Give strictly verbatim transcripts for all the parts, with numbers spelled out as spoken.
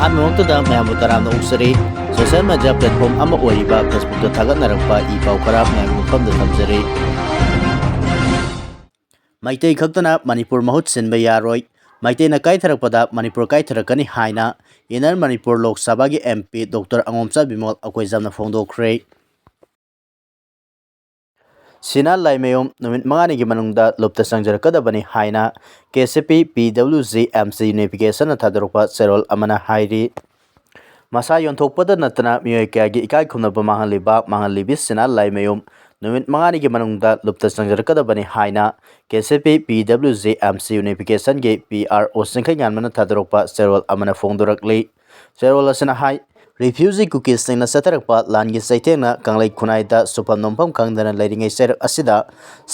ꯑꯍꯥꯟꯕꯃꯛꯇꯗ ꯃꯌꯥꯝꯕꯨ ꯇꯔꯥꯝꯅ ꯑꯣꯛꯆꯔꯤ꯫ Social media platform ꯑꯃ ꯑꯣꯏꯔꯤꯕ Facebookꯇ ꯊꯥꯒꯠꯅꯔꯛꯄ ꯏ ꯄꯥꯎ ꯈꯔ ꯃꯌꯥꯝꯒꯤ ꯃꯐꯝꯗ ꯊꯝꯖꯔꯤ꯫ ꯃꯩꯇꯩ ꯈꯛꯇꯅ ꯃꯅꯤꯄꯨꯔ ꯃꯍꯨꯠ ꯁꯤꯟꯕ ꯌꯥꯔꯣꯏ꯫ ꯃꯩꯇꯩꯅ ꯀꯥꯏꯊꯔꯛꯄꯗ ꯃꯅꯤꯄꯨꯔ ꯀꯥꯏꯊꯔꯛꯀꯅꯤ ꯍꯥꯏꯅ Inner Manipur Lok Sabhaꯒꯤ MP Doctor ꯑꯉꯣꯝꯆꯥ Bimol ꯑꯩꯈꯣꯏ ꯖꯝꯅ ꯐꯣꯡꯗꯣꯛꯈ꯭ꯔꯦ꯫ ꯁꯤꯅꯥ ꯂꯥꯏꯃꯌꯨꯝ ꯅꯨꯃꯤꯠ ꯃꯉꯥꯅꯤꯒꯤ ꯃꯅꯨꯡꯗ ꯂꯨꯞꯇ ꯆꯪꯖꯔꯛꯀꯗꯕꯅꯤ ꯍꯥꯏꯅ KCP PWG MC Unificationꯅ ꯊꯥꯗꯣꯔꯛꯄ ꯆꯦꯔꯣꯜ ꯑꯃꯅ ꯍꯥꯏꯔꯤ꯫ ꯃꯁꯥ ꯌꯣꯟꯊꯣꯛꯄꯗ ꯅꯠꯇꯅ ꯃꯤꯑꯣꯏ ꯀꯌꯥꯒꯤ ꯏꯀꯥꯏ ꯈꯨꯝꯅꯕ ꯃꯥꯡꯍꯜꯂꯤꯕ ꯃꯥꯡꯍꯜꯂꯤꯕꯤ ꯁꯤꯅꯥ ꯂꯥꯏꯃꯌꯨꯝ ꯅꯨꯃꯤꯠ ꯃꯉꯥꯅꯤꯒꯤ ꯃꯅꯨꯡꯗ ꯂꯨꯞꯇ ꯆꯪꯖꯔꯛꯀꯗꯕꯅꯤ ꯍꯥꯏꯅ KCP PWG MC Unificationꯒꯤ PRO ꯆꯤꯡꯈꯩꯉꯥꯟꯕꯅ ꯊꯥꯗꯣꯔꯛꯄ ꯆꯦꯔꯣꯜ ꯑꯃꯅ ꯐꯣꯡꯗꯣꯔꯛꯂꯤ꯫ ꯆꯦꯔꯣꯜ ꯑꯁꯤꯅ ꯍꯥꯏ, refugee ꯀꯨꯀꯤꯁꯤꯡꯅ ꯆꯠꯊꯔꯛꯄ ꯂꯥꯟꯒꯤ ꯆꯩꯊꯦꯡꯅ ꯀꯪꯂꯩ ꯈꯨꯟꯅꯥꯏꯗ ꯁꯨꯐꯝ ꯅꯣꯝꯐꯝ ꯈꯪꯗꯅ ꯂꯩꯔꯤꯉꯩ ꯆꯩꯔꯛ ꯑꯁꯤꯗ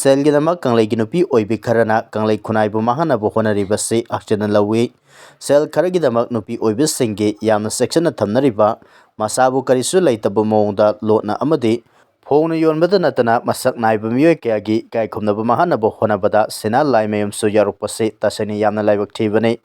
ꯁꯦꯜꯒꯤꯗꯃꯛ ꯀꯪꯂꯩꯒꯤ ꯅꯨꯄꯤ ꯑꯣꯏꯕꯤ ꯈꯔꯅ ꯀꯪꯂꯩ ꯈꯨꯟꯅꯥꯏꯕꯨ ꯃꯥꯡꯍꯟꯅꯕ ꯍꯣꯠꯅꯔꯤꯕꯁꯤ ꯍꯛꯆꯤꯟꯅ ꯂꯧꯏ꯫ ꯁꯦꯜ ꯈꯔꯒꯤꯗꯃꯛ ꯅꯨꯄꯤ ꯑꯣꯏꯕꯤꯁꯤꯡꯒꯤ ꯌꯥꯝꯅ ꯆꯦꯛꯁꯤꯟꯅ ꯊꯝꯅꯔꯤꯕ, ꯃꯁꯥꯕꯨ ꯀꯔꯤꯁꯨ ꯂꯩꯇꯕ ꯃꯑꯣꯡꯗ ꯂꯣꯠꯅ ꯑꯃꯗꯤ ꯐꯣꯡꯅ ꯌꯣꯟꯕꯗ ꯅꯠꯇꯅ ꯃꯁꯛ ꯅꯥꯏꯕ ꯃꯤꯑꯣꯏ ꯀꯌꯥꯒꯤ ꯏꯀꯥꯏ ꯈꯨꯝꯅꯕ ꯃꯥꯡꯍꯟꯅꯕ ꯍꯣꯠꯅꯕꯗ ꯁꯤꯅꯥ ꯂꯥꯏꯃꯌꯨꯝꯁꯨ ꯌꯥꯎꯔꯛꯄꯁꯤ ꯇꯁꯦꯡꯅ ꯌꯥꯝꯅ ꯂꯥꯏꯕꯛ ꯊꯤꯕꯅꯤ꯫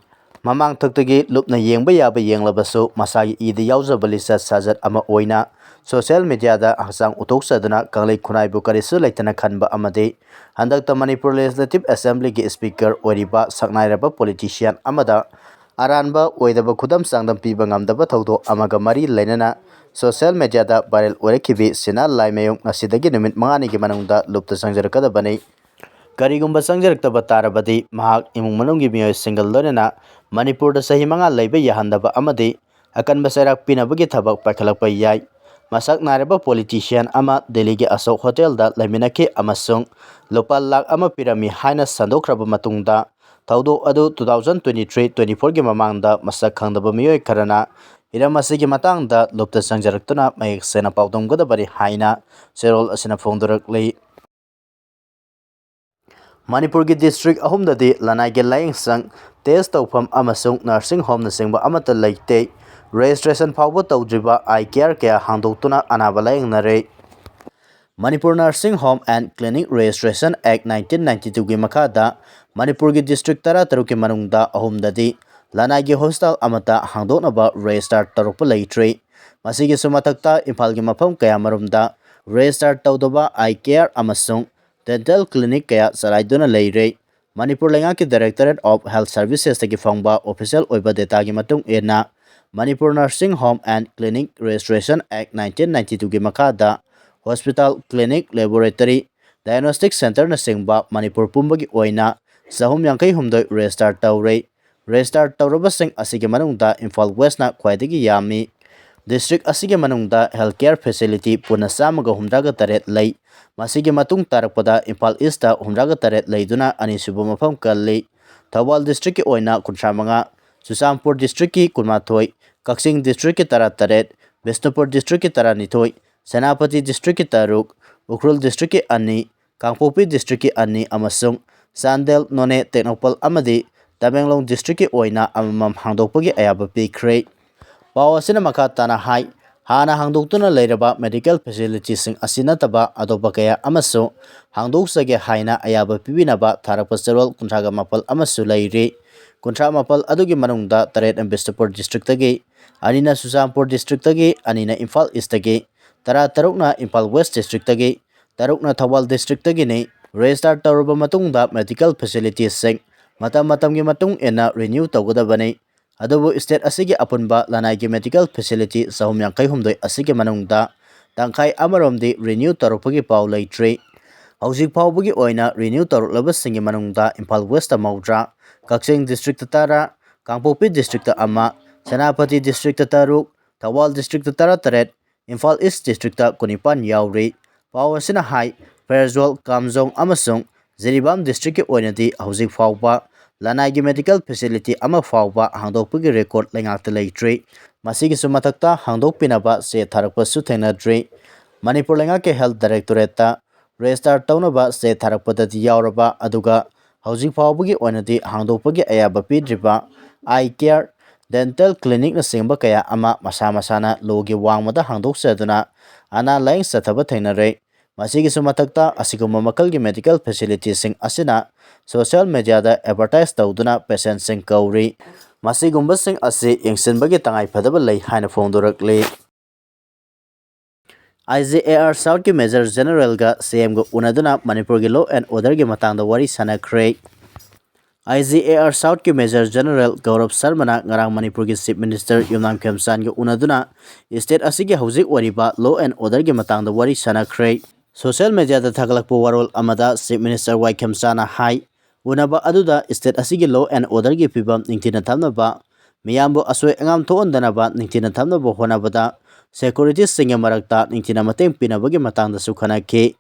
ꯃꯃꯥꯡ ꯊꯛꯇꯒꯤ ꯂꯨꯞꯅ ꯌꯦꯡꯕ ꯌꯥꯕ ꯌꯦꯡꯂꯕꯁꯨ ꯃꯁꯥꯒꯤ ꯏꯗ ꯌꯥꯎꯖꯕ ꯂꯤꯆꯠ ꯁꯥꯖꯠ ꯑꯃ ꯑꯣꯏꯅ social mediaꯗ ꯍꯛꯆꯥꯡ ꯎꯠꯊꯣꯛꯆꯗꯨꯅ ꯀꯪꯂꯩ ꯈꯨꯟꯅꯥꯏꯕꯨ ꯀꯔꯤꯁꯨ ꯂꯩꯇꯅ ꯈꯟꯕ ꯑꯃꯗꯤ ꯍꯟꯗꯛꯇ ꯃꯅꯤꯄꯨꯔ Legislative Assemblyꯒꯤ Speaker ꯑꯣꯏꯔꯤꯕ ꯁꯛꯅꯥꯏꯔꯕ politician ꯑꯃꯗ ꯑꯔꯥꯟꯕ ꯑꯣꯏꯗꯕ ꯈꯨꯗꯝ ꯆꯥꯡꯗꯝ ꯄꯤꯕ ꯉꯝꯗꯕ ꯊꯧꯗꯣꯛ ꯑꯃꯒ ꯃꯔꯤ ꯂꯩꯅꯅ social mediaꯗ viral ꯑꯣꯏꯔꯛꯈꯤꯕꯤ ꯁꯤꯅꯥ ꯂꯥꯏꯃꯌꯨꯝ ꯉꯁꯤꯗꯒꯤ ꯅꯨꯃꯤꯠ ꯃꯉꯥꯅꯤꯒꯤ ꯃꯅꯨꯡꯗ ꯂꯨꯞꯇ ꯆꯪꯖꯔꯛꯀꯗꯕꯅꯤ꯫ ꯀꯔꯤꯒꯨꯝꯕ ꯆꯪꯖꯔꯛꯇꯕ ꯇꯥꯔꯕꯗꯤ ꯃꯍꯥꯛ ꯏꯃꯨꯡ ꯃꯅꯨꯡꯒꯤ ꯃꯤꯑꯣꯏꯁꯤꯡꯒ ꯂꯣꯏꯅꯅ ꯃꯅꯤꯄꯨꯔꯗ ꯆꯍꯤ ꯃꯉꯥ ꯂꯩꯕ ꯌꯥꯍꯟꯗꯕ ꯑꯃꯗꯤ ꯑꯀꯟꯕ ꯆꯩꯔꯥꯛ ꯄꯤꯅꯕꯒꯤ ꯊꯕꯛ ꯄꯥꯏꯈꯠꯂꯛꯄ ꯌꯥꯏ꯫ ꯃꯁꯛ ꯅꯥꯏꯔꯕ politician ꯑꯃ ꯗꯦꯜꯂꯤꯒꯤ ꯑꯁꯣꯛ ꯍꯣꯇꯦꯜꯗ ꯂꯩꯃꯤꯟꯅꯈꯤ ꯑꯃꯁꯨꯡ ꯂꯨꯄꯥ ꯂꯥꯈ ꯑꯃ ꯄꯤꯔꯝꯃꯤ ꯍꯥꯏꯅ ꯁꯟꯗꯣꯛꯈ꯭ꯔꯕ ꯃꯇꯨꯡꯗ, ꯊꯧꯗꯣꯛ ꯑꯗꯨ two thousand twenty three twenty fourꯒꯤ ꯃꯃꯥꯡꯗ ꯃꯁꯛ ꯈꯪꯗꯕ ꯃꯤꯑꯣꯏ ꯈꯔꯅ ꯍꯤꯔꯝ ꯑꯁꯤꯒꯤ ꯃꯇꯥꯡꯗ ꯂꯨꯞꯇ ꯆꯪꯖꯔꯛꯇꯨꯅ ꯃꯌꯦꯛ ꯁꯦꯡꯅ ꯄꯥꯎꯗꯝꯒꯗꯕꯅꯤ ꯍꯥꯏꯅ ꯆꯦꯔꯣꯜ ꯑꯁꯤꯅ ꯐꯣꯡꯗꯣꯔꯛꯂꯤ꯫ ꯃꯅꯤꯄꯨꯔꯒꯤ district ꯑꯍꯨꯝꯗꯗꯤ ꯂꯅꯥꯏꯒꯤ ꯂꯥꯌꯦꯡꯁꯪ, test ꯇꯧꯐꯝ ꯑꯃꯁꯨꯡ nursing homeꯅꯆꯤꯡꯕ ꯑꯃꯠꯇ ꯂꯩꯇꯦ꯫ Registration ꯐꯥꯎꯕ ꯇꯧꯗ꯭ꯔꯤꯕ eye care ꯀꯌꯥ ꯍꯥꯡꯗꯣꯛꯇꯨꯅ ꯑꯅꯥꯕ ꯂꯥꯌꯦꯡꯅꯔꯦ꯫ Manipur Nursing Home and Clinic Registration Act nineteen ninety twoꯒꯤ ꯃꯈꯥꯗ ꯃꯅꯤꯄꯨꯔꯒꯤ district ꯇꯔꯥꯇꯔꯨꯛꯀꯤ ꯃꯅꯨꯡꯗ ꯑꯍꯨꯝꯗꯗꯤ ꯂꯅꯥꯏꯒꯤ ꯍꯣꯁꯄꯤꯇꯥꯜ ꯑꯃꯠꯇ ꯍꯥꯡꯗꯣꯛꯅꯕ ꯔꯦꯖꯤꯁꯇꯥꯔ ꯇꯧꯔꯛꯄ ꯂꯩꯇ꯭ꯔꯤ꯫ ꯃꯁꯤꯒꯤꯁꯨ ꯃꯊꯛꯇ ꯏꯝꯐꯥꯜꯒꯤ ꯃꯐꯝ ꯀꯌꯥꯃꯔꯨꯝꯗ ꯔꯦꯖꯤꯁꯇꯥꯔ ꯇꯧꯗꯕ ꯑꯥꯏ ꯀꯦꯌꯔ ꯑꯃꯁꯨꯡ ꯗꯦꯟꯇꯦꯜ ꯀ꯭ꯂꯤꯅꯤꯛ ꯀꯌꯥ ꯆꯂꯥꯏꯗꯨꯅ ꯂꯩꯔꯦ꯫ ꯃꯅꯤꯄꯨꯔ ꯂꯩꯉꯥꯛꯀꯤ Directorate of Health Servicesꯇꯒꯤ ꯐꯪꯕ ꯑꯣꯐꯤꯁꯤꯌꯦꯜ ꯑꯣꯏꯕ ꯗꯦꯇꯥꯒꯤ ꯃꯇꯨꯡ ꯏꯟꯅ, Manipur Nursing Home and Clinic Registration Act nineteen ninety twoꯒꯤ ꯃꯈꯥꯗ ꯍꯣꯁꯄꯤꯇꯥꯜ, ꯀ꯭ꯂꯤꯅꯤꯛ, ꯂꯦꯕꯣꯔꯦꯇꯔꯤ, ꯗꯥꯏꯒꯅꯣꯁꯇꯤꯛ ꯁꯦꯟꯇꯔꯅꯆꯤꯡꯕ ꯃꯅꯤꯄꯨꯔ ꯄꯨꯝꯕꯒꯤ ꯑꯣꯏꯅ ꯆꯍꯨꯝ ꯌꯥꯡꯈꯩ ꯍꯨꯝꯗꯣꯏ ꯔꯦꯖꯤꯁꯇꯥꯔ ꯇꯧꯔꯦ꯫ ꯔꯦꯖꯤꯁꯇꯥꯔ ꯇꯧꯔꯕꯁꯤꯡ ꯑꯁꯤꯒꯤ ꯃꯅꯨꯡꯗ ꯏꯝꯐꯥꯜ ꯋꯦꯁꯅ ꯈ꯭ꯋꯥꯏꯗꯒꯤ ꯌꯥꯝꯃꯤ꯫ ꯗꯤꯁꯇ꯭ꯔꯤꯛ ꯑꯁꯤꯒꯤ ꯃꯅꯨꯡꯗ ꯍꯦꯜꯊ ꯀꯦꯌꯔ ꯐꯦꯁꯤꯂꯤꯇꯤ ꯄꯨꯟꯅ ꯆꯥꯝꯃꯒ ꯍꯨꯝꯗ꯭ꯔꯥꯒ ꯇꯔꯦꯠ ꯂꯩ꯫ ꯃꯁꯤꯒꯤ ꯃꯇꯨꯡ ꯇꯥꯔꯛꯄꯗ ꯏꯝꯐꯥꯜ ꯏꯁꯇ ꯍꯨꯝꯗ꯭ꯔꯥꯒ ꯇꯔꯦꯠ ꯂꯩꯗꯨꯅ ꯑꯅꯤꯁꯨꯕ ꯃꯐꯝ ꯀꯜꯂꯤ꯫ ꯊꯧꯕꯥꯜ ꯗꯤꯁꯇ꯭ꯔꯤꯛꯀꯤ ꯑꯣꯏꯅ ꯀꯨꯟꯊ꯭ꯔꯥ ꯃꯉꯥ, ꯆꯨꯔꯆꯥꯟꯄꯨꯔ ꯗꯤꯁꯇ꯭ꯔꯤꯛꯀꯤ ꯀꯨꯟꯃꯥꯊꯣꯏ, ꯀꯛꯆꯤꯡ ꯗꯤꯁꯇ꯭ꯔꯤꯛꯀꯤ ꯇꯔꯥꯇꯔꯦꯠ, ꯕꯤꯁꯅꯨꯄꯨꯔ ꯗꯤꯁꯇ꯭ꯔꯤꯛꯀꯤ ꯇꯔꯥꯅꯤꯊꯣꯏ, ꯁꯦꯅꯥꯄꯇꯤ ꯗꯤꯁꯇ꯭ꯔꯤꯛꯀꯤ ꯇꯔꯨꯛ, ꯎꯈ꯭ꯔꯨꯜ ꯗꯤꯁꯇ꯭ꯔꯤꯛꯀꯤ ꯑꯅꯤ, ꯀꯥꯡꯄꯣꯛꯄꯤ ꯗꯤꯁꯇ꯭ꯔꯤꯛꯀꯤ ꯑꯅꯤ ꯑꯃꯁꯨꯡ ꯆꯥꯟꯗꯦꯜ, ꯅꯣꯅꯦ, ꯇꯦꯡꯅꯧꯄꯜ ꯑꯃꯗꯤ ꯇꯃꯦꯡꯂꯣꯡ ꯗꯤꯁꯇ꯭ꯔꯤꯛꯀꯤ ꯑꯣꯏꯅ ꯑꯃꯃꯝ ꯍꯥꯡꯗꯣꯛꯄꯒꯤ ꯑꯌꯥꯕ ꯄꯤꯈ꯭ꯔꯦ꯫ ꯄꯥꯎ ꯑꯁꯤꯅ ꯃꯈꯥ ꯇꯥꯅ ꯍꯥꯏ, ꯍꯥꯟꯅ ꯍꯥꯡꯗꯣꯛꯇꯨꯅ ꯂꯩꯔꯕ ꯃꯦꯗꯤꯀꯦꯜ ꯐꯦꯁꯤꯂꯤꯇꯤꯁꯤꯡ ꯑꯁꯤ ꯅꯠꯇꯕ ꯑꯇꯣꯞꯄ ꯀꯌꯥ ꯑꯃꯁꯨ ꯍꯥꯡꯗꯣꯛꯆꯒꯦ ꯍꯥꯏꯅ ꯑꯌꯥꯕ ꯄꯤꯕꯤꯅꯕ ꯊꯥꯔꯛꯄ ꯆꯦꯔꯣꯜ ꯀꯨꯟꯊ꯭ꯔꯥꯒ ꯃꯥꯄꯜ ꯑꯃꯁꯨ ꯂꯩꯔꯤ꯫ ꯀꯨꯟꯊ꯭ꯔꯥ ꯃꯥꯄꯜ ꯑꯗꯨꯒꯤ ꯃꯅꯨꯡꯗ ꯇꯔꯦꯠꯅ ꯕꯤꯁꯅꯨꯄꯨꯔ ꯗꯤꯁꯇ꯭ꯔꯤꯛꯇꯒꯤ, ꯑꯅꯤꯅ ꯆꯨꯔꯆꯥꯟꯄꯨꯔ ꯗꯤꯁꯇ꯭ꯔꯤꯛꯇꯒꯤ, ꯑꯅꯤꯅ ꯏꯝꯐꯥꯜ ꯏꯁꯇꯒꯤ, ꯇꯔꯥꯇꯔꯨꯛꯅ ꯏꯝꯐꯥꯜ ꯋꯦꯁ ꯗꯤꯁꯇ꯭ꯔꯤꯛꯇꯒꯤ, ꯇꯔꯨꯛꯅ ꯊꯧꯕꯥꯜ ꯗꯤꯁꯇ꯭ꯔꯤꯛꯇꯒꯤꯅꯤ꯫ ꯔꯦꯖꯤꯁꯇꯥꯔ ꯇꯧꯔꯕ ꯃꯇꯨꯡꯗ ꯃꯦꯗꯤꯀꯦꯜ ꯐꯦꯁꯤꯂꯤꯇꯤꯁꯤꯡ ꯃꯇꯝ ꯃꯇꯝꯒꯤ ꯃꯇꯨꯡ ꯏꯟꯅ ꯔꯤꯅ꯭ꯌꯨ ꯇꯧꯒꯗꯕꯅꯤ꯫ ꯑꯗꯨꯕꯨ ꯁ꯭ꯇꯦꯠ ꯑꯁꯤꯒꯤ ꯑꯄꯨꯟꯕ ꯂꯅꯥꯏꯒꯤ ꯃꯦꯗꯤꯀꯦꯜ ꯐꯦꯁꯤꯂꯤꯇꯤ ꯆꯍꯨꯝ ꯌꯥꯡꯈꯩ ꯍꯨꯝꯗꯣꯏ ꯑꯁꯤꯒꯤ ꯃꯅꯨꯡꯗ ꯇꯪꯈꯥꯏ ꯑꯃꯔꯣꯝꯗꯤ ꯔꯤꯅ꯭ꯌꯨ ꯇꯧꯔꯛꯄꯒꯤ ꯄꯥꯎ ꯂꯩꯇ꯭ꯔꯤ꯫ ꯍꯧꯖꯤꯛ ꯐꯥꯎꯕꯒꯤ ꯑꯣꯏꯅ ꯔꯤꯅ꯭ꯌꯨ ꯇꯧꯔꯛꯂꯕꯁꯤꯡꯒꯤ ꯃꯅꯨꯡꯗ ꯏꯝꯐꯥꯜ ꯋꯦꯁꯇ ꯃꯧꯗ꯭ꯔꯥ, ꯀꯛꯆꯤꯡ ꯗꯤꯁꯇ꯭ꯔꯤꯛꯇ ꯇꯔꯥ, ꯀꯥꯡꯄꯣꯛꯄꯤ ꯗꯤꯁꯇ꯭ꯔꯤꯛꯇ ꯑꯃ, ꯁꯦꯅꯥꯄꯇꯤ ꯗꯤꯁꯇ꯭ꯔꯤꯛꯇ ꯇꯔꯨꯛ, ꯊꯧꯕꯥꯜ ꯗꯤꯁꯇ꯭ꯔꯤꯛꯇ ꯇꯔꯥꯇꯔꯦꯠ, ꯏꯝꯐꯥꯜ ꯏꯁ ꯗꯤꯁꯇ꯭ꯔꯤꯛꯇ ꯀꯨꯟꯅꯤꯄꯥꯟ ꯌꯥꯎꯔꯤ꯫ ꯄꯥꯎ ꯑꯁꯤꯅ ꯍꯥꯏ, ꯐꯦꯔꯖꯣꯜ, ꯀꯥꯝꯖꯣꯡ ꯑꯃꯁꯨꯡ ꯖꯤꯔꯤꯕꯥꯝ ꯗꯤꯁꯇ꯭ꯔꯤꯛꯀꯤ ꯑꯣꯏꯅꯗꯤ ꯍꯧꯖꯤꯛ ꯐꯥꯎꯕ ꯂꯅꯥꯏꯒꯤ ꯃꯦꯗꯤꯀꯦꯜ ꯐꯦꯁꯤꯂꯤꯇꯤ ꯑꯃ ꯐꯥꯎꯕ ꯍꯥꯡꯗꯣꯛꯄꯒꯤ ꯔꯦꯀꯣꯔꯗ ꯂꯩꯉꯥꯛꯇ ꯂꯩꯇ꯭ꯔꯤ꯫ ꯃꯁꯤꯒꯤꯁꯨ ꯃꯊꯛꯇ ꯍꯥꯡꯗꯣꯛꯄꯤꯅꯕ ꯆꯦ ꯊꯥꯔꯛꯄꯁꯨ ꯊꯦꯡꯅꯗ꯭ꯔꯤ꯫ ꯃꯅꯤꯄꯨꯔ ꯂꯩꯉꯥꯛꯀꯤ ꯍꯦꯜꯊ ꯗꯥꯏꯔꯦꯛꯇꯣꯔꯦꯠꯇ ꯔꯦꯖꯤꯁꯇꯥꯔ ꯇꯧꯅꯕ ꯆꯦ ꯊꯥꯔꯛꯄꯗꯗꯤ ꯌꯥꯎꯔꯕ, ꯑꯗꯨꯒ ꯍꯧꯖꯤꯛ ꯐꯥꯎꯕꯒꯤ ꯑꯣꯏꯅꯗꯤ ꯍꯥꯡꯗꯣꯛꯄꯒꯤ ꯑꯌꯥꯕ ꯄꯤꯗ꯭ꯔꯤꯕ ꯑꯥꯏ ꯀꯦꯌꯔ, ꯗꯦꯟꯇꯦꯜ ꯀ꯭ꯂꯤꯅꯤꯛꯅꯆꯤꯡꯕ ꯀꯌꯥ ꯑꯃ ꯃꯁꯥ ꯃꯁꯥꯅ ꯂꯣꯒꯤ ꯋꯥꯡꯃꯗ ꯍꯥꯡꯗꯣꯛꯆꯗꯨꯅ ꯑꯅꯥ ꯂꯥꯌꯦꯡ ꯆꯠꯊꯕ ꯊꯦꯡꯅꯔꯦ꯫ ꯃꯁꯤꯒꯤꯁꯨ ꯃꯊꯛꯇ, ꯑꯁꯤꯒꯨꯝꯕ ꯃꯈꯜꯒꯤ medical facilityꯁꯤꯡ ꯑꯁꯤꯅ social mediaꯗ advertise ꯇꯧꯗꯨꯅ patientꯁꯤꯡ ꯀꯧꯔꯤ꯫ ꯃꯁꯤꯒꯨꯝꯕꯁꯤꯡ ꯑꯁꯤ ꯌꯦꯡꯁꯤꯟꯕꯒꯤ ꯇꯉꯥꯏꯐꯗꯕ ꯂꯩ ꯍꯥꯏꯅ ꯐꯣꯡꯗꯣꯔꯛꯂꯤ꯫ IGAR Southꯀꯤ Major Generalꯒ CMꯒ ꯎꯅꯗꯨꯅ ꯃꯅꯤꯄꯨꯔꯒꯤ law and orderꯒꯤ ꯃꯇꯥꯡꯗ ꯋꯥꯔꯤ ꯁꯥꯟꯅꯈ꯭ꯔꯦ꯫ IGAR Southꯀꯤ Major General ꯒꯧꯔꯕ ꯁꯔꯃꯅ ꯉꯔꯥꯡ ꯃꯅꯤꯄꯨꯔꯒꯤ Chief Minister ꯌꯨꯝꯅꯥꯝ ꯈꯦꯝꯆꯥꯟꯒ ꯎꯅꯗꯨꯅ state ꯑꯁꯤꯒꯤ ꯍꯧꯖꯤꯛ ꯑꯣꯏꯔꯤꯕ law and orderꯒꯤ ꯃꯇꯥꯡꯗ ꯋꯥꯔꯤ ꯁꯥꯟꯅꯈ꯭ꯔꯦ꯫ Social mediaꯗ ꯊꯥꯒꯠꯂꯛꯄ ꯋꯥꯔꯣꯜ ꯑꯃꯗ Chief Minister ꯋꯥꯏ ꯈꯦꯝꯆꯥꯟꯅ ꯍꯥꯏ, ꯎꯅꯕ ꯑꯗꯨꯗ state ꯑꯁꯤꯒꯤ law and orderꯒꯤ ꯐꯤꯕꯝ ꯅꯤꯡꯊꯤꯅ ꯊꯝꯅꯕ, ꯃꯤꯌꯥꯝꯕꯨ ꯑꯁꯣꯏ ꯑꯉꯥꯝ ꯊꯣꯛꯍꯟꯗꯅꯕ ꯅꯤꯡꯊꯤꯅ ꯊꯝꯅꯕ ꯍꯣꯠꯅꯕꯗ securityꯁꯤꯡꯒꯤ ꯃꯔꯛꯇ ꯅꯤꯡꯊꯤꯅ ꯃꯇꯦꯡ ꯄꯤꯅꯕꯒꯤ ꯃꯇꯥꯡꯗꯁꯨ ꯈꯟꯅꯈꯤ꯫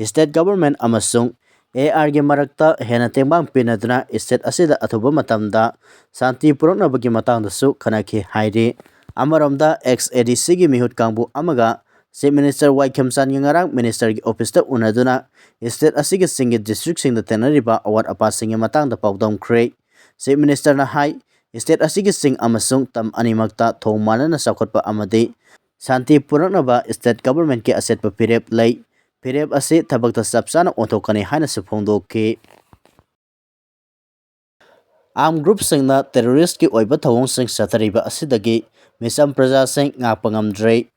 State government ꯑꯃꯁꯨꯡ ARꯒꯤ ꯃꯔꯛꯇ ꯍꯦꯟꯅ ꯇꯦꯡꯕꯥꯡ ꯄꯤꯅꯗꯨꯅ state ꯑꯁꯤꯗ ꯑꯊꯨꯕ ꯃꯇꯝꯗ ꯁꯥꯟꯇꯤ ꯄꯨꯔꯛꯅꯕꯒꯤ ꯃꯇꯥꯡꯗꯁꯨ ꯈꯟꯅꯈꯤ ꯍꯥꯏꯔꯤ꯫ ꯑꯃꯔꯣꯝꯗ, ex ADCꯒꯤ ꯃꯤꯍꯨꯠ ꯀꯥꯡꯕꯨ ꯑꯃꯒ Chief Minister ꯋꯥꯏ ꯈꯦꯝꯆꯥꯟꯒꯤ ꯉꯔꯥꯡ ministerꯒꯤ officeꯇ ꯎꯅꯗꯨꯅ state ꯑꯁꯤꯒꯤ ꯆꯤꯡꯒꯤ districtꯁꯤꯡꯗ ꯊꯦꯡꯅꯔꯤꯕ ꯑꯋꯥꯠ ꯑꯄꯥꯁꯤꯡꯒꯤ ꯃꯇꯥꯡꯗ ꯄꯥꯎꯗꯝꯈ꯭ꯔꯦ꯫ Chief Ministerꯅ ꯍꯥꯏ, state ꯑꯁꯤꯒꯤ ꯆꯤꯡ ꯑꯃꯁꯨꯡ ꯇꯝ ꯑꯅꯤꯃꯛꯇ ꯊꯣꯡ ꯃꯥꯟꯅꯅ ꯆꯥꯎꯈꯠꯄ ꯑꯃꯗꯤ ꯁꯥꯟꯇꯤ ꯄꯨꯔꯛꯅꯕ state governmentꯀꯤ ꯑꯆꯦꯠꯄ ꯐꯤꯔꯦꯞ ꯂꯩ꯫ ꯐꯤꯔꯦꯞ ꯑꯁꯤ ꯊꯕꯛꯇ ꯆꯞ ꯆꯥꯅ ꯑꯣꯟꯊꯣꯛꯀꯅꯤ ꯍꯥꯏꯅꯁꯨ ꯐꯣꯡꯗꯣꯛꯈꯤ꯫ Armed groupꯁꯤꯡꯅ terroristꯀꯤ ꯑꯣꯏꯕ ꯊꯧꯑꯣꯡꯁꯤꯡ ꯆꯠꯊꯔꯤꯕ ꯑꯁꯤꯗꯒꯤ ꯃꯤꯆꯝ ꯄ꯭ꯔꯖꯥꯁꯤꯡ ꯉꯥꯛꯄ ꯉꯝꯗ꯭ꯔꯦ꯫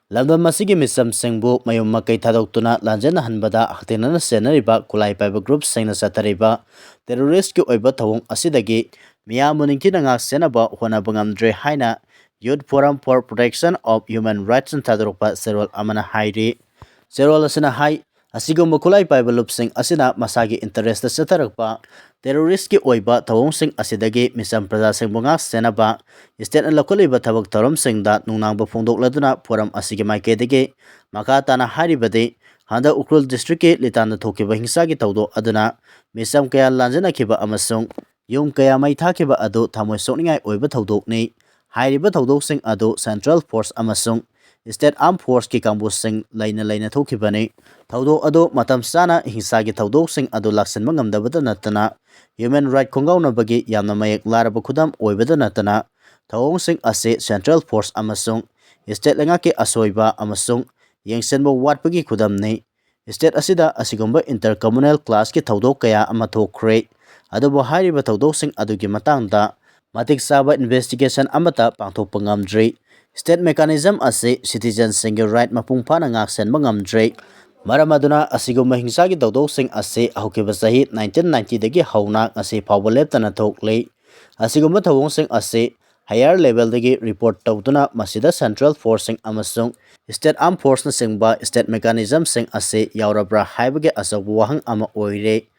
ꯂꯝꯗꯝ ꯑꯁꯤꯒꯤ ꯃꯤꯆꯝꯁꯤꯡꯕꯨ ꯃꯌꯨꯝ ꯃꯀꯩ ꯊꯥꯗꯣꯛꯇꯨꯅ ꯂꯥꯟꯖꯦꯟꯅꯍꯟꯕꯗ ꯍꯛꯊꯦꯡꯅꯅ ꯆꯦꯟꯅꯔꯤꯕ ꯈꯨꯠꯂꯥꯏ ꯄꯥꯏꯕ groupꯁꯤꯡꯅ ꯆꯠꯊꯔꯤꯕ terroristꯀꯤ ꯑꯣꯏꯕ ꯊꯧꯑꯣꯡ ꯑꯁꯤꯗꯒꯤ ꯃꯤꯌꯥꯝꯕꯨ ꯅꯤꯡꯊꯤꯅ ꯉꯥꯛ ꯁꯦꯟꯅꯕ ꯍꯣꯠꯅꯕ ꯉꯝꯗ꯭ꯔꯦ ꯍꯥꯏꯅ Youth Forum for Protection of Human Rightsꯅ ꯊꯥꯗꯣꯔꯛꯄ ꯆꯦꯔꯣꯜ ꯑꯃꯅ ꯍꯥꯏꯔꯤ꯫ ꯆꯦꯔꯣꯜ ꯑꯁꯤꯅ ꯍꯥꯏ, ꯑꯁꯤꯒꯨꯝꯕ ꯈꯨꯠꯂꯥꯏ ꯄꯥꯏꯕ ꯂꯨꯞꯁꯤꯡ ꯑꯁꯤꯅ ꯃꯁꯥꯒꯤ interestꯇ ꯆꯠꯊꯔꯛꯄ terroristꯀꯤ ꯑꯣꯏꯕ ꯊꯧꯑꯣꯡꯁꯤꯡ ꯑꯁꯤꯗꯒꯤ ꯃꯤꯆꯝ ꯄ꯭ꯔꯖꯥꯁꯤꯡꯕꯨ ꯉꯥꯛ ꯁꯦꯟꯅꯕ stateꯅ ꯂꯧꯈꯠꯂꯤꯕ ꯊꯕꯛ ꯊꯧꯔꯝꯁꯤꯡꯗ ꯅꯨꯡꯅꯥꯡꯕ ꯐꯣꯡꯗꯣꯛꯂꯗꯨꯅ forum ꯑꯁꯤꯒꯤ ꯃꯥꯏꯀꯩꯗꯒꯤ ꯃꯈꯥ ꯇꯥꯅ ꯍꯥꯏꯔꯤꯕꯗꯤ, ꯍꯟꯗꯛ ꯎꯈ꯭ꯔꯨꯜ districtꯀꯤ ꯂꯤꯇꯥꯟꯗ ꯊꯣꯛꯈꯤꯕ ꯍꯤꯡꯁꯥꯒꯤ ꯊꯧꯗꯣꯛ ꯑꯗꯨꯅ ꯃꯤꯆꯝ ꯀꯌꯥ ꯂꯥꯟꯖꯟꯅꯈꯤꯕ ꯑꯃꯁꯨꯡ ꯌꯨꯝ ꯀꯌꯥ ꯃꯩ ꯊꯥꯈꯤꯕ ꯑꯗꯨ ꯊꯃꯣꯏ ꯁꯣꯛꯅꯤꯡꯉꯥꯏ ꯑꯣꯏꯕ ꯊꯧꯗꯣꯛꯅꯤ꯫ ꯍꯥꯏꯔꯤꯕ ꯊꯧꯗꯣꯛꯁꯤꯡ ꯑꯗꯨ central force ꯑꯃꯁꯨꯡ state armed forceꯀꯤ ꯀꯥꯡꯕꯨꯁꯤꯡ ꯂꯩꯅ ꯂꯩꯅ ꯊꯣꯛꯈꯤꯕꯅꯤ꯫ ꯊꯧꯗꯣꯛ ꯑꯗꯨ ꯃꯇꯝ ꯆꯥꯅ ꯍꯤꯡꯁꯥꯒꯤ ꯊꯧꯗꯣꯛꯁꯤꯡ ꯑꯗꯨ ꯂꯥꯛꯁꯤꯟꯕ ꯉꯝꯗꯕꯇ ꯅꯠꯇꯅ human right ꯈꯣꯡꯒꯥꯎꯅꯕꯒꯤ ꯌꯥꯝꯅ ꯃꯌꯦꯛ ꯂꯥꯔꯕ ꯈꯨꯗꯝ ꯑꯣꯏꯕꯇ ꯅꯠꯇꯅ ꯊꯧꯑꯣꯡꯁꯤꯡ ꯑꯁꯤ central force ꯑꯃꯁꯨꯡ state ꯂꯩꯉꯥꯛꯀꯤ ꯑꯁꯣꯏꯕ ꯑꯃꯁꯨꯡ ꯌꯦꯡꯁꯤꯟꯕ ꯋꯥꯠꯄꯒꯤ ꯈꯨꯗꯝꯅꯤ꯫ State ꯑꯁꯤꯗ ꯑꯁꯤꯒꯨꯝꯕ inter communal clashꯀꯤ ꯊꯧꯗꯣꯛ ꯀꯌꯥ ꯑꯃ ꯊꯣꯛꯈ꯭ꯔꯦ꯫ ꯑꯗꯨꯕꯨ ꯍꯥꯏꯔꯤꯕ ꯊꯧꯗꯣꯛꯁꯤꯡ ꯑꯗꯨꯒꯤ ꯃꯇꯥꯡꯗ ꯃꯇꯤꯛ ꯆꯥꯕ investigation ꯑꯃꯠꯇ ꯄꯥꯡꯊꯣꯛꯄ ꯉꯝꯗ꯭ꯔꯤ꯫ State mechanism ꯑꯁꯤ citizenꯁꯤꯡꯒꯤ right ꯃꯄꯨꯡ ꯐꯥꯅ ꯉꯥꯛꯁꯦꯟꯕ ꯉꯝꯗ꯭ꯔꯤ꯫ ꯃꯔꯝ ꯑꯗꯨꯅ ꯑꯁꯤꯒꯨꯝꯕ ꯍꯤꯡꯁꯥꯒꯤ ꯊꯧꯗꯣꯛꯁꯤꯡ ꯑꯁꯤ ꯍꯧꯈꯤꯕ ꯆꯍꯤ nineteen ninetyꯗꯒꯤ ꯍꯧꯅ ꯉꯁꯤ ꯐꯥꯎꯕ ꯂꯦꯞꯇꯅ ꯊꯣꯛꯂꯤ꯫ ꯑꯁꯤꯒꯨꯝꯕ ꯊꯧꯑꯣꯡꯁꯤꯡ ꯑꯁꯤ higher levelꯗꯒꯤ report ꯇꯧꯗꯨꯅ ꯃꯁꯤꯗ central forceꯁꯤꯡ ꯑꯃꯁꯨꯡ state armed forceꯅꯆꯤꯡꯕ state mechanismꯁꯤꯡ ꯑꯁꯤ ꯌꯥꯎꯔꯕ꯭ꯔꯥ ꯍꯥꯏꯕꯒꯤ ꯑꯆꯧꯕ ꯋꯥꯍꯪ ꯑꯃ ꯑꯣꯏꯔꯦ꯫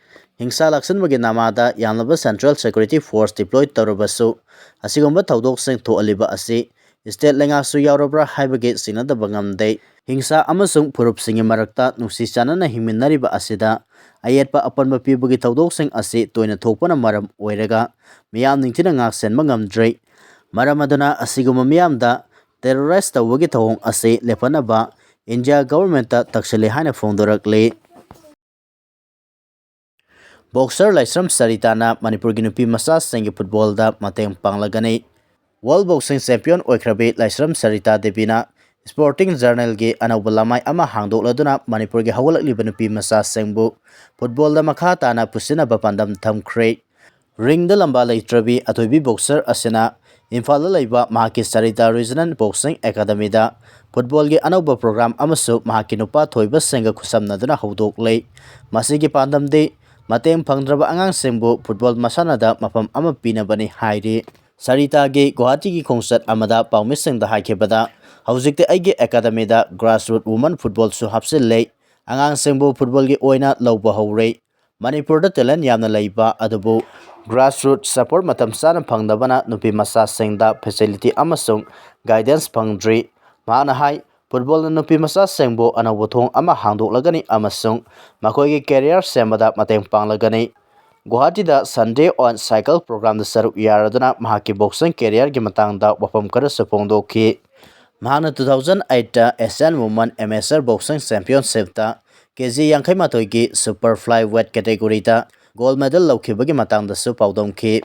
ꯍꯤꯡꯁꯥ ꯂꯥꯛꯁꯤꯟꯕꯒꯤ ꯅꯃꯥꯗ ꯌꯥꯝꯂꯕ central security force deploy ꯇꯧꯔꯕꯁꯨ, ꯑꯁꯤꯒꯨꯝꯕ ꯊꯧꯗꯣꯛꯁꯤꯡ ꯊꯣꯛꯍꯜꯂꯤꯕ ꯑꯁꯤ state ꯂꯩꯉꯥꯛꯁꯨ ꯌꯥꯎꯔꯕ꯭ꯔꯥ ꯍꯥꯏꯕꯒꯤ ꯆꯤꯡꯅꯗꯕ ꯉꯝꯗꯦ꯫ ꯍꯤꯡꯁꯥ ꯑꯃꯁꯨꯡ ꯐꯨꯔꯨꯞꯁꯤꯡꯒꯤ ꯃꯔꯛꯇ ꯅꯨꯡꯁꯤ ꯆꯥꯟꯅꯅ ꯍꯤꯡꯃꯤꯟꯅꯔꯤꯕ ꯑꯁꯤꯗ ꯑꯌꯦꯠꯄ ꯑꯄꯟꯕ ꯄꯤꯕꯒꯤ ꯊꯧꯗꯣꯛꯁꯤꯡ ꯑꯁꯤ ꯇꯣꯏꯅ ꯊꯣꯛꯄꯅ ꯃꯔꯝ ꯑꯣꯏꯔꯒ ꯃꯤꯌꯥꯝ ꯅꯤꯡꯊꯤꯅ ꯉꯥꯛꯁꯦꯟꯕ ꯉꯝꯗ꯭ꯔꯤ꯫ ꯃꯔꯝ ꯑꯗꯨꯅ ꯑꯁꯤꯒꯨꯝꯕ ꯃꯤꯌꯥꯝꯗ terrorize ꯇꯧꯕꯒꯤ ꯊꯧꯑꯣꯡ ꯑꯁꯤ ꯂꯦꯞꯍꯟꯅꯕ India governmentꯇ ꯇꯛꯁꯤꯜꯂꯤ ꯍꯥꯏꯅ ꯐꯣꯡꯗꯣꯔꯛꯂꯤ꯫ Boxer ꯂꯥꯏꯁ꯭ꯔꯝ ꯁꯔꯤꯇꯥꯅ ꯃꯅꯤꯄꯨꯔꯒꯤ ꯅꯨꯄꯤ ꯃꯆꯥꯁꯤꯡꯒꯤ footballꯗ ꯃꯇꯦꯡ ꯄꯥꯡꯂꯒꯅꯤ꯫ World Boxing Champion ꯑꯣꯏꯈ꯭ꯔꯕꯤ ꯂꯥꯏꯁ꯭ꯔꯝ ꯁꯔꯤꯇꯥ ꯗꯦꯕꯤꯅ Sporting Journalꯒꯤ ꯑꯅꯧꯕ ꯂꯃꯥꯏ ꯑꯃ ꯍꯥꯡꯗꯣꯛꯂꯗꯨꯅ ꯃꯅꯤꯄꯨꯔꯒꯤ ꯍꯧꯒꯠꯂꯛꯂꯤꯕ ꯅꯨꯄꯤ ꯃꯆꯥꯁꯤꯡꯕꯨ footballꯗ ꯃꯈꯥ ꯇꯥꯅ ꯄꯨꯁꯤꯟꯅꯕ ꯄꯥꯟꯗꯝ ꯊꯝꯈ꯭ꯔꯦ꯫ Ringꯗ ꯂꯝꯕꯥ ꯂꯩꯇ꯭ꯔꯕꯤ ꯑꯊꯣꯏꯕꯤ boxer ꯑꯁꯤꯅ ꯏꯝꯐꯥꯜꯗ ꯂꯩꯕ ꯃꯍꯥꯛꯀꯤ ꯁꯔꯤꯇꯥ Regional Boxing Academyꯗ footballꯒꯤ ꯑꯅꯧꯕ program ꯑꯃꯁꯨ ꯃꯍꯥꯛꯀꯤ ꯅꯨꯄꯥ ꯊꯣꯏꯕꯁꯤꯡꯒ ꯈꯨꯠꯁꯝꯅꯗꯨꯅ ꯍꯧꯗꯣꯛꯂꯦ꯫ ꯃꯁꯤꯒꯤ ꯄꯥꯟꯗꯝꯗꯤ ꯃꯇꯦꯡ ꯐꯪꯗ꯭ꯔꯕ ꯑꯉꯥꯡꯁꯤꯡꯕꯨ football ꯃꯁꯥꯟꯅꯗ ꯃꯐꯝ ꯑꯃ ꯄꯤꯅꯕꯅꯤ ꯍꯥꯏꯔꯤ꯫ ꯁꯔꯤꯇꯥꯒꯤ ꯒꯨꯋꯥꯍꯥꯇꯤꯒꯤ ꯈꯣꯡꯆꯠ ꯑꯃꯗ ꯄꯥꯎꯃꯤꯁꯤꯡꯗ ꯍꯥꯏꯈꯤꯕꯗ, "ꯍꯧꯖꯤꯛꯇꯤ ꯑꯩꯒꯤ academyꯗ grassroot women footballꯁꯨ ꯍꯥꯞꯆꯤꯜꯂꯦ꯫ ꯑꯉꯥꯡꯁꯤꯡꯕꯨ footballꯒꯤ ꯑꯣꯏꯅ ꯂꯧꯕ ꯍꯧꯔꯦ꯫ ꯃꯅꯤꯄꯨꯔꯗ talent ꯌꯥꯝꯅ ꯂꯩꯕ ꯑꯗꯨꯕꯨ grassroot support ꯃꯇꯝ ꯆꯥꯅ ꯐꯪꯗꯕꯅ ꯅꯨꯄꯤ ꯃꯆꯥꯁꯤꯡꯗ facility ꯑꯃꯁꯨꯡ guidance ꯐꯪꯗ꯭ꯔꯤ꯫" ꯃꯍꯥꯛꯅ ꯍꯥꯏ, "Footballꯅ ꯅꯨꯄꯤ ꯃꯆꯥꯁꯤꯡꯕꯨ ꯑꯅꯧꯕ ꯊꯣꯡ ꯑꯃ ꯍꯥꯡꯗꯣꯛꯂꯒꯅꯤ ꯑꯃꯁꯨꯡ ꯃꯈꯣꯏꯒꯤ career ꯁꯦꯝꯕꯗ ꯃꯇꯦꯡ ꯄꯥꯡꯂꯒꯅꯤ꯫" ꯒꯨꯋꯥꯍꯥꯇꯤꯗ Sunday on Cycle programꯗ ꯁꯔꯨꯛ ꯌꯥꯔꯗꯨꯅ ꯃꯍꯥꯛꯀꯤ boxing careerꯒꯤ ꯃꯇꯥꯡꯗ ꯋꯥꯐꯝ ꯈꯔꯁꯨ ꯐꯣꯡꯗꯣꯛꯈꯤ꯫ ꯃꯍꯥꯛꯅ two thousand eightꯇ Asian Women Amateur Boxing Championshipꯇ KG ꯌꯥꯡꯈꯩ ꯃꯥꯊꯣꯏꯒꯤ super flyweight categoryꯗ gold medal ꯂꯧꯈꯤꯕꯒꯤ ꯃꯇꯥꯡꯗꯁꯨ ꯄꯥꯎꯗꯝꯈꯤ꯫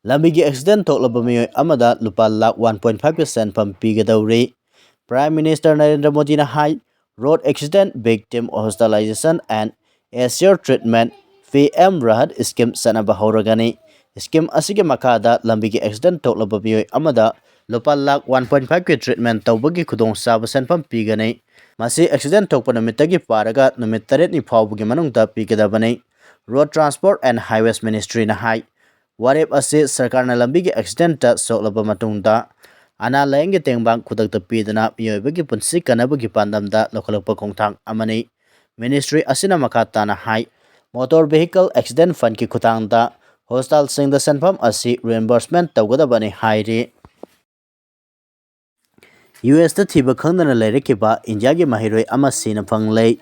ꯂꯝꯕꯤꯒꯤ accident ꯊꯣꯛꯂꯕ ꯃꯤꯑꯣꯏ ꯑꯃꯗ ꯂꯨꯄꯥ ꯂꯥꯈ one point fiveꯀꯤ ꯁꯦꯟꯐꯝ ꯄꯤꯒꯗꯧꯔꯤ꯫ Prime Minister ꯅꯔꯦꯟꯗ꯭ꯔ ꯃꯣꯗꯤꯅ ꯍꯥꯏ, Road Accident Victim Hospitalization and Assure Treatment, P M RAHAT Scheme ꯆꯠꯅꯕ ꯍꯧꯔꯒꯅꯤ꯫ Scheme ꯑꯁꯤꯒꯤ ꯃꯈꯥꯗ ꯂꯝꯕꯤꯒꯤ accident ꯊꯣꯛꯂꯕ ꯃꯤꯑꯣꯏ ꯑꯃꯗ ꯂꯨꯄꯥ ꯂꯥꯈ one point five ꯀꯤ treatment ꯇꯧꯕꯒꯤ ꯈꯨꯗꯣꯡꯆꯥꯕ ꯁꯦꯟꯐꯝ ꯄꯤꯒꯅꯤ꯫ ꯃꯁꯤ accident ꯊꯣꯛꯄ ꯅꯨꯃꯤꯠꯇꯒꯤ ꯄꯥꯔꯒ ꯅꯨꯃꯤꯠ ꯇꯔꯦꯠꯅꯤ ꯐꯥꯎꯕꯒꯤ ꯃꯅꯨꯡꯗ ꯄꯤꯒꯗꯕꯅꯤ꯫ Road Transport and Highways Ministryꯅ ꯍꯥꯏ, ꯋꯥꯔꯦꯞ ꯑꯁꯤ ꯁꯔꯀꯥꯔꯅ ꯂꯝꯕꯤꯒꯤ accidentꯇ ꯁꯣꯛꯂꯕ ꯃꯇꯨꯡꯗ ꯑꯅꯥ ꯂꯥꯌꯦꯡꯒꯤ ꯇꯦꯡꯕꯥꯡ ꯈꯨꯗꯛꯇ ꯄꯤꯗꯨꯅ ꯃꯤꯑꯣꯏꯕꯒꯤ ꯄꯨꯟꯁꯤ ꯀꯟꯅꯕꯒꯤ ꯄꯥꯟꯗꯝꯗ ꯂꯧꯈꯠꯂꯛꯄ ꯈꯣꯡꯊꯥꯡ ꯑꯃꯅꯤ꯫ Ministry ꯑꯁꯤꯅ ꯃꯈꯥ ꯇꯥꯅ ꯍꯥꯏ, Motor Vehicle Accident Fundꯀꯤ ꯈꯨꯠꯊꯥꯡꯗ hospitalꯁꯤꯡꯗ ꯁꯦꯟꯐꯝ ꯑꯁꯤ reimbursement ꯇꯧꯒꯗꯕꯅꯤ ꯍꯥꯏꯔꯤ꯫ ꯌꯨ ꯑꯦꯁꯇ ꯊꯤꯕ ꯈꯪꯗꯅ ꯂꯩꯔꯛꯈꯤꯕ ꯏꯟꯗꯤꯌꯥꯒꯤ ꯃꯍꯩꯔꯣꯏ ꯑꯃ ꯁꯤꯅ ꯐꯪꯂꯦ꯫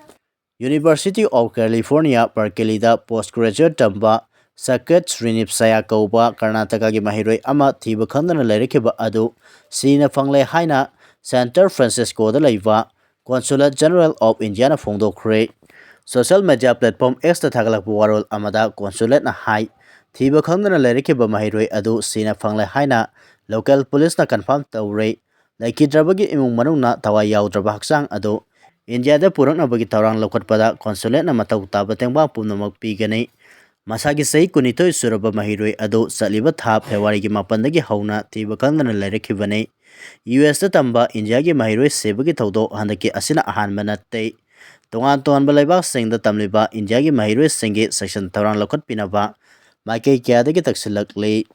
University of California, Berkeleyꯗ post graduate ꯇꯝꯕ ꯁꯀꯦꯠ ꯁ꯭ꯔꯤꯅꯤꯞꯁꯌꯥ ꯀꯧꯕ ꯀꯔꯅꯥꯇꯀꯥꯒꯤ ꯃꯍꯩꯔꯣꯏ ꯑꯃ ꯊꯤꯕ ꯈꯪꯗꯅ ꯂꯩꯔꯛꯈꯤꯕ ꯑꯗꯨ ꯁꯤꯅ ꯐꯪꯂꯦ ꯍꯥꯏꯅ San Franciscoꯗ ꯂꯩꯕ Consulate General of Indiaꯅ ꯐꯣꯡꯗꯣꯛꯈ꯭ꯔꯦ꯫ Social media platform Xꯇ ꯊꯥꯒꯠꯂꯛꯄ ꯋꯥꯔꯣꯜ ꯑꯃꯗ consulateꯅ ꯍꯥꯏ, ꯊꯤꯕ ꯈꯪꯗꯅ ꯂꯩꯔꯛꯈꯤꯕ ꯃꯍꯩꯔꯣꯏ ꯑꯗꯨ ꯁꯤꯅ ꯐꯪꯂꯦ ꯍꯥꯏꯅ local policeꯅ confirm ꯇꯧꯔꯦ꯫ ꯂꯩꯈꯤꯗ꯭ꯔꯕꯒꯤ ꯏꯃꯨꯡ ꯃꯅꯨꯡꯅ ꯊꯋꯥꯏ ꯌꯥꯎꯗ꯭ꯔꯕ ꯍꯛꯆꯥꯡ ꯑꯗꯨ ꯏꯟꯗꯤꯌꯥꯗ ꯄꯨꯔꯛꯅꯕꯒꯤ ꯊꯧꯔꯥꯡ ꯂꯧꯈꯠꯄꯗ consulateꯅ ꯃꯊꯧ ꯇꯥꯕ ꯇꯦꯡꯕꯥꯡ ꯄꯨꯝꯅꯃꯛ ꯄꯤꯒꯅꯤ꯫ ꯃꯁꯥꯒꯤ ꯆꯍꯤ ꯀꯨꯟꯅꯤꯊꯣꯏ ꯁꯨꯔꯕ ꯃꯍꯩꯔꯣꯏ ꯑꯗꯨ ꯆꯠꯂꯤꯕ ꯊꯥ Februaryꯒꯤ ꯃꯥꯄꯟꯗꯒꯤ ꯍꯧꯅ ꯊꯤꯕ ꯈꯪꯗꯅ ꯂꯩꯔꯛꯈꯤꯕꯅꯤ꯫ ꯌꯨ ꯑꯦꯁꯇ ꯇꯝꯕ ꯏꯟꯗꯤꯌꯥꯒꯤ ꯃꯍꯩꯔꯣꯏ ꯁꯤꯕꯒꯤ ꯊꯧꯗꯣꯛ ꯍꯟꯗꯛꯀꯤ ꯑꯁꯤꯅ ꯑꯍꯥꯟꯕ ꯅꯠꯇꯦ꯫ ꯇꯣꯉꯥꯟ ꯇꯣꯉꯥꯟꯕ ꯂꯩꯕꯥꯛꯁꯤꯡꯗ ꯇꯝꯂꯤꯕ ꯏꯟꯗꯤꯌꯥꯒꯤ ꯃꯍꯩꯔꯣꯏꯁꯤꯡꯒꯤ ꯆꯦꯛꯁꯤꯟ ꯊꯧꯔꯥꯡ ꯂꯧꯈꯠꯄꯤꯅꯕ ꯃꯥꯏꯀꯩ ꯀꯌꯥꯗꯒꯤ ꯇꯛꯁꯤꯜꯂꯛꯂꯤ꯫